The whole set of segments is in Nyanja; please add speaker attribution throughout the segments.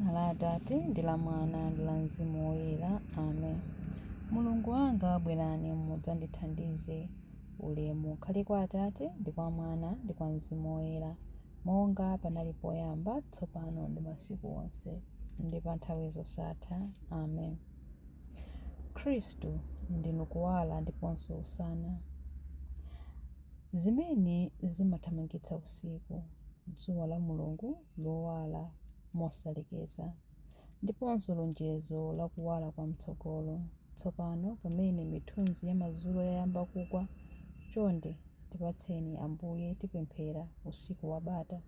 Speaker 1: M'dzina la Atate, ndi la Mwana, ndi la Mzimu Woyera. Amen. Mulungu wanga, bwerani mudzandithandize. Ulemu ukhale kwa Atate, ndi kwa Mwana, ndi kwa Mzimu Woyera, monga panali poyamba, tsopano ndi masiku onse, ndi pa nthawi zosatha. Amen. Khristu ndinu kuwala ndiponso usana. Zimene zimathamangitsa usiku, dzuwa la Mulungu lowala mosalekeza, ndiponso lonjezo la kuwala kwa mtsogolo. Tsopano pamene mithunzi ya madzulo yayamba kugwa, chonde tipatseni Ambuye tipemphera usiku wabata,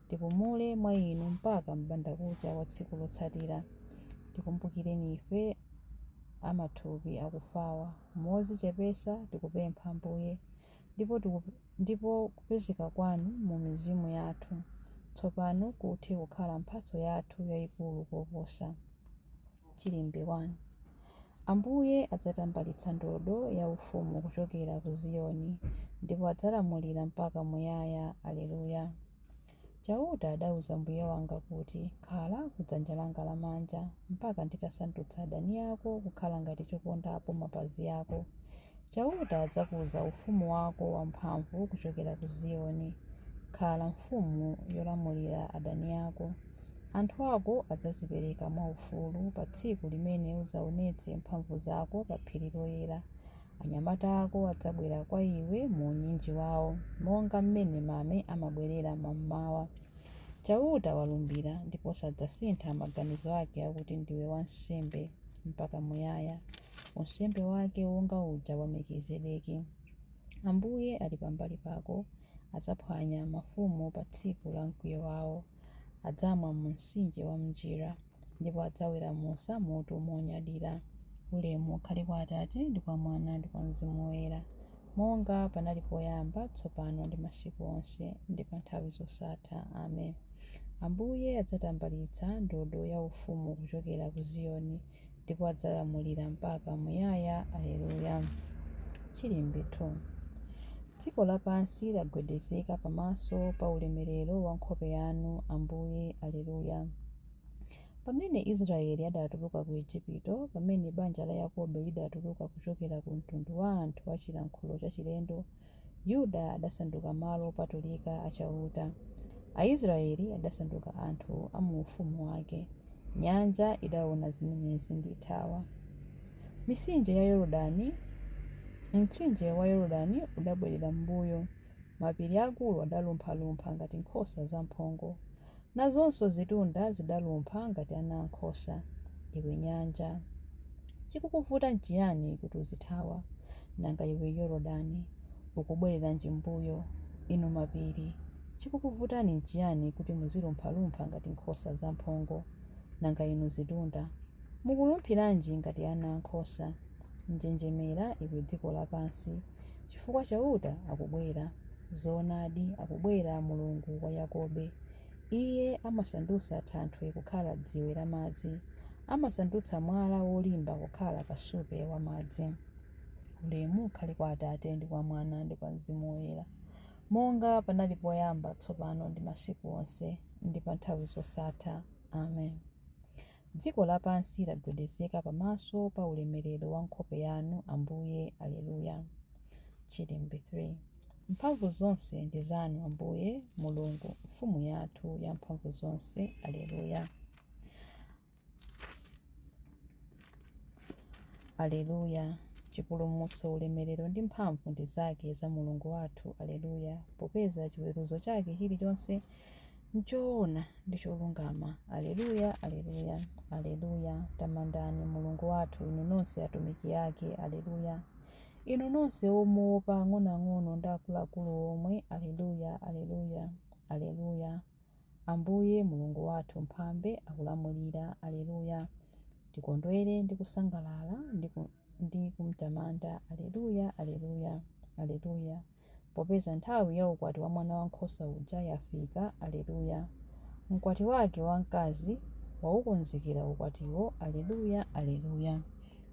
Speaker 1: tipumule mwa Inu mpaka m'bandakucha wa tsiku lotsatira. Tikumbukireni ife amathupi akufawa, modzichepetsa tikupempha Ambuye, ndipo kupezeka kwanu mu mizimu yathu tsopano kuthe kukhala mphatso yathu yayikulu koposa. Chilimbi 1. Ambuye adzatambalitsa ndodo yaufumu kuchokera ku Ziyoni, ndipo adzalamulira mpaka muyaya. Alleluya. Chauta adauza Mbuye wanga kuti, Khala ku dzanja langa lamanja, mpaka nditasandutsa adani ako kukhala ngati chopondapo mapazi ako. Chauta adzakuza ufumu wako wamphamvu kuchokera ku Ziyoni. Khala mfumu yolamulira adani ako. Anthu ako adzadzipereka mwaufulu pa tsiku limene udzaonetse mphamvu zako pa phiri loyera. Anyamata ako adzabwera kwa iwe mu unyinji wawo, monga mmene mame amabwerera mam'mawa. Chauta walumbira ndipo sadzasintha maganizo ake akuti ndiwe wansembe mpaka muyaya, unsembe wake wonga uja wa Melkizedeki. Ambuye ali pambali pako, adzaphwanya mafumu pa tsiku la mkwiyo wawo. Adzamwa mu mtsinje wa m'njira, ndipo adzaweramusa mutu monyadira. Ulemu ukhale kwa Atate, ndi kwa Mwana, ndi kwa Mzimu Woyera, monga panali poyamba, tsopano ndi masiku onse, ndi pa nthawi zosatha. Amen. Ambuye adzatambalitsa ndodo yaufumu kuchokera ku Ziyoni, ndipo adzalamulira mpaka muyaya. Alleluya. Chilimbi 2. Dziko lapansi lagwedezeka pamaso pa ulemerero wa nkhope yanu, Ambuye. Alleluya. Pamene Israeli adatuluka ku Ejipito, pamene banja la Yakobe lidatuluka kuchokera ku mtundu wa anthu a chilankhulo chachilendo, Yuda adasanduka malo opatulika a Chauta. Aisraeli adasanduka anthu a mu ufumu wake. Nyanja idaona zimenezi nithawa. Mtsinje wa Yorodani udabwerera m'mbuyo. Mapiri akulu adalumphalumpha ngati nkhosa zamphongo. Nazonso zitunda zidalumpha ngati anaankhosa. Iwe nyanja, chikukuvuta nchiyani kuti uzithawa? Nanga iwe Yorodani, ukubwereranji m'mbuyo? Inu mapiri, chikukuvutani nchiyani kuti muzilumphalumpha ngati nkhosa zamphongo? Nanga inu zitunda, mukulumphiranji ngati anaankhosa? Njenjemera iwe dziko lapansi, chifukwa Chauta akubwera. Zoonadi, akubwera Mulungu wa Yakobe. Iye amasandutsa thanthwe kukhala dziwe la madzi, amasandutsa mwala wolimba kukhala kasupe wa madzi. Ulemu ukhale kwa Atate, ndi kwa Mwana, ndi kwa Mzimu Woyera, monga panali poyamba, tsopano ndi masiku onse, ndi pa nthawi zosatha. Amen. Dziko lapansi lagwedezeka pamaso pa ulemerero wa nkhope yanu, Ambuye. Alleluya. Chilimbi 3. Mphamvu zonse ndi zanu, Ambuye Mulungu, Mfumu yathu ya mphamvu zonse. Alleluya. Alleluya. Chipulumutso, ulemerero ndi mphamvu ndi zake za Mulungu wathu. Alleluya. Popeza chiweruzo chake chilichonse nchoona ndi cholungama. Alleluya, Alleluya, Alleluya. Tamandani Mulungu wathu, inu nonse atumiki ake. Alleluya. Inu nonse omuopa, ang'onoang'ono ndi akuluakulu omwe. Alleluya, Alleluya, Alleluya. Ambuye Mulungu wathu mphambe akulamulira. Alleluya. Tikondwere ndi kusangalala ndi kumtamanda. Alleluya, Alleluya, Alleluya. Popeza nthawi ya ukwati wa Mwana Wankhosa uja yafika. Alleluya. Mkwati wake wamkazi waukonzekera ukwatiwo. Alleluya, Alleluya.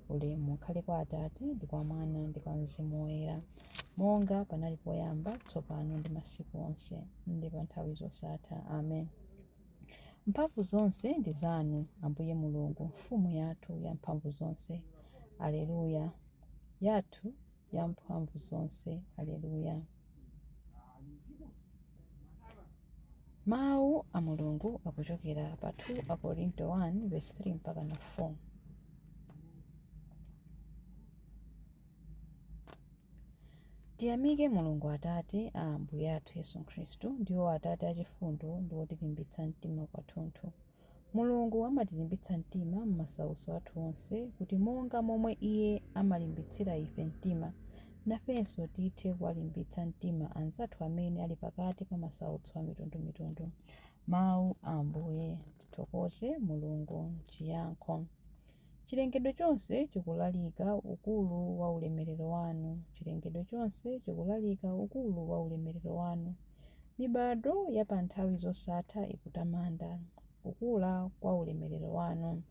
Speaker 1: Ulemu ukhale kwa Atate, ndi kwa Mwana, ndi kwa Mzimu Woyera, monga panali poyamba, tsopano ndi masiku onse, ndi pa nthawi zosatha. Amen. Mphamvu zonse ndi zanu, Ambuye Mulungu, Mfumu yathu ya mphamvu zonse. Alleluya. Yathu ya mphamvu zonse. Alleluya. Mawu a Mulungu akuchokera pa 2 Akorinto 1 verse 3 mpaka na 4. Tiyamike Mulungu Atate a Ambuye athu Yesu Khristu, ndiwo Atate achifundo ndi otilimbitsa mtima kwathunthu. Mulungu amatilimbitsa mtima m'masautso athu onse, kuti monga momwe Iye amalimbitsira ife mtima, nafenso tithe kuwalimbitsa mtima anzathu amene ali pakati pa masautso amitundumitundu. Mawu a Ambuye. Tithokoze Mulungu. Chiyankho. Chilengedwe chonse chikulalika ukulu wa ulemerero wanu, chilengedwe chonse chikulalika ukulu wa ulemerero wanu. Mibadwo ya pa nthawi zosatha ikutamanda kukula kwa ulemerero wanu.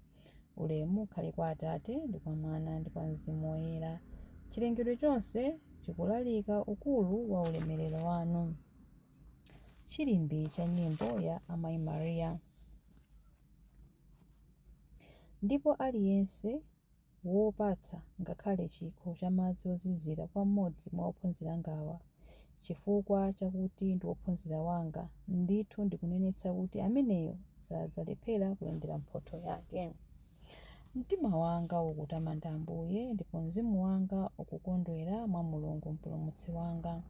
Speaker 1: Ulemu ukhale kwa Atate, ndi kwa Mwana, ndi kwa Mzimu Woyera. Chilengedwe chonse chikulalika ukulu wa ulemerero wanu. Chilimbi cha nyimbo ya Amayi Maria. Ndipo aliyense wopatsa ngakhale chikho cha madzi ozizira kwa mmodzi mwa ophunzira angawa, chifukwa chakuti ndi wophunzira wanga, ndithu ndikunenetsa kuti ameneyo sadzalephera kulandira mphotho yake. Mtima wanga ukutamanda Ambuye, ndipo mzimu wanga ukukondwera mwa Mulungu Mpulumutsi wanga,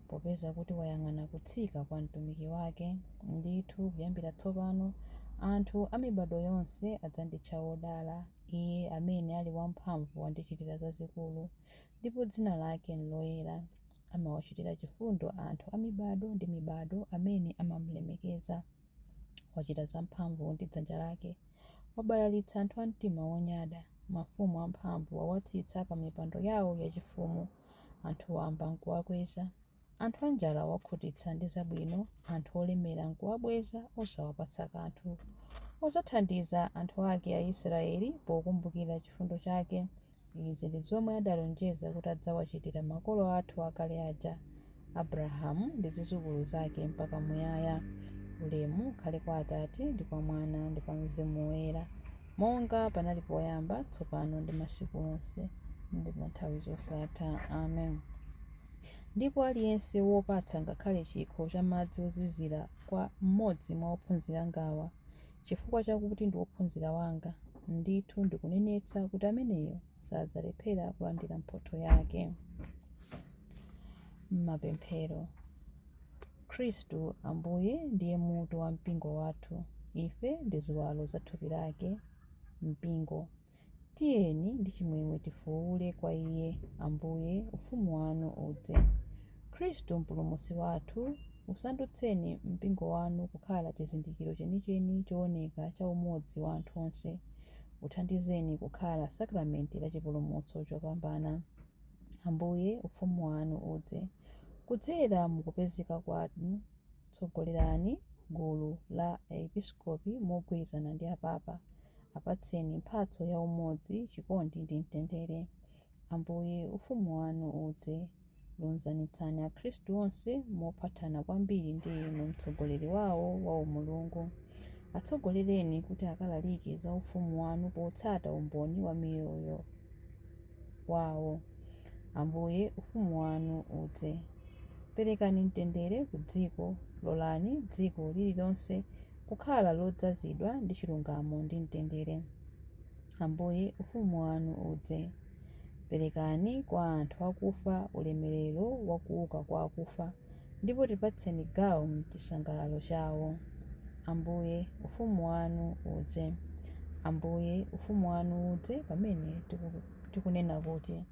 Speaker 1: popeza kuti wayang'ana kutsika kwa mtumiki wake. Ndithu kuyambira tsopano anthu a mibadwo yonse adzanditcha wodala. Iye amene ali wamphamvu wandichitira zazikulu, ndipo dzina lake n'loyera. Amawachitira chifundo anthu a mibadwo ndi mibadwo amene amam'lemekeza. Wachita zamphamvu ndi dzanja lake. Wabalalitsa anthu a mtima wonyada. Mafumu amphamvu wawatsitsa pa mipando yawo yachifumu, anthu wamba n'kuwakweza. Anthu anjala wawakhutitsa ndi zabwino, anthu olemera n'kuwabweza osawapatsa kanthu. Wadzathandiza anthu ake Aisraeli pokumbukira chifundo chake. Izi ndi zomwe adalonjeza kuti adzawachitira makolo athu akale aja, Abrahamu ndi zidzukulu zake mpaka muyaya. Ulemu ukhale kwa Atate, ndi kwa Mwana, ndi kwa Mzimu Woyera, monga panali poyamba, tsopano ndi masiku onse, ndi pa nthawi zosatha. Amen. Ndipo aliyense wopatsa ngakhale chikho cha madzi ozizira kwa mmodzi mwa ophunzira angawa, chifukwa chakuti ndi wophunzira wanga, ndithu ndikunenetsa kuti ameneyo sadzalephera kulandira mphotho yake. Mapemphero. Khristu Ambuye ndiye mutu wa mpingo wathu. Ife ndi ziwalo za thupi lake, mpingo. Tiyeni ndi chimwemwe tifuule kwa Iye, Ambuye, ufumu wanu udze. Khristu Mpulumutsi wathu, usandutseni mpingo wanu kukhala chizindikiro chenicheni chooneka cha umodzi wa anthu onse. Uthandizeni kukhala sakramenti la chipulumutso chopambana. Ambuye, ufumu wanu udze. Kudzera mu kupezeka kwanu Tsogolerani gulu la aepiskopi mogwirizana ndi apapa. Apatseni mphatso ya umodzi, chikondi ndi mtendere. Ambuye, ufumu wanu udze. Lunzanitsani akhristu onse mophatana kwambiri ndi inu mtsogoleri wawo wa umulungu. Atsogolereni kuti akalalike za ufumu wanu potsata umboni wa miyoyo wawo. Ambuye, ufumu wanu udze. Perekani mtendere ku dziko, lolani dziko lililonse kukhala lodzazidwa ndi chilungamo ndi mtendere. Ambuye, ufumu wanu udze. Perekani kwa anthu akufa ulemerero wa kuuka kwa akufa, ndipo tipatseni gawo m'chisangalalo chawo. Ambuye, ufumu wanu udze. Ambuye, ufumu wanu udze pamene tikunena kuti.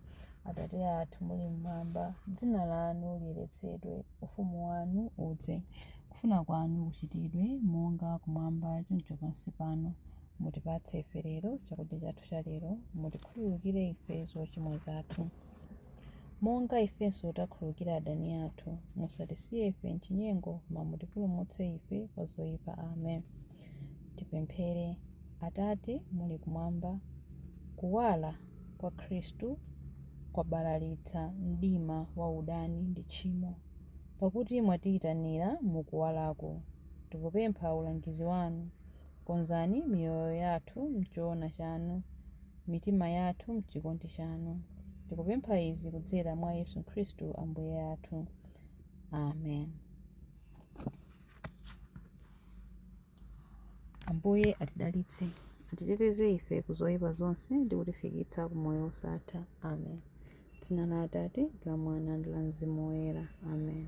Speaker 1: Atate athu muli m'mwamba, dzina lanu liyeretsedwe, ufumu wanu udze, kufuna kwanu kuchitidwe, monga kumwamba choncho pansi pano. Mutipatse ife lero chakudya chathu cha lero, mutikhululukire ife zochimwa zathu, monga ifenso takhululukira adani athu. Musatisiye ife m'chinyengo, koma mutipulumutse ife kwa zoipa. Amen. Tipemphere. Atate muli kumwamba, kuwala kwa Khristu kwabalalitsa mdima wa udani ndi tchimo. Pakuti mwatiyitanira mu kuwalako, tikupempha ulangizi wanu. Konzani miyoyo yathu m'choona chanu, mitima yathu m'chikondi chanu. Tikupempha izi kudzera mwa Yesu Khristu Ambuye athu. Amen. Ambuye atidalitse, atiteteze ife ku zoyipa zonse ndi kutifikitsa ku moyo wosatha. Amen. Dzina la Atate, ndi la Mwana, ndi la Mzimu Woyera. Amen.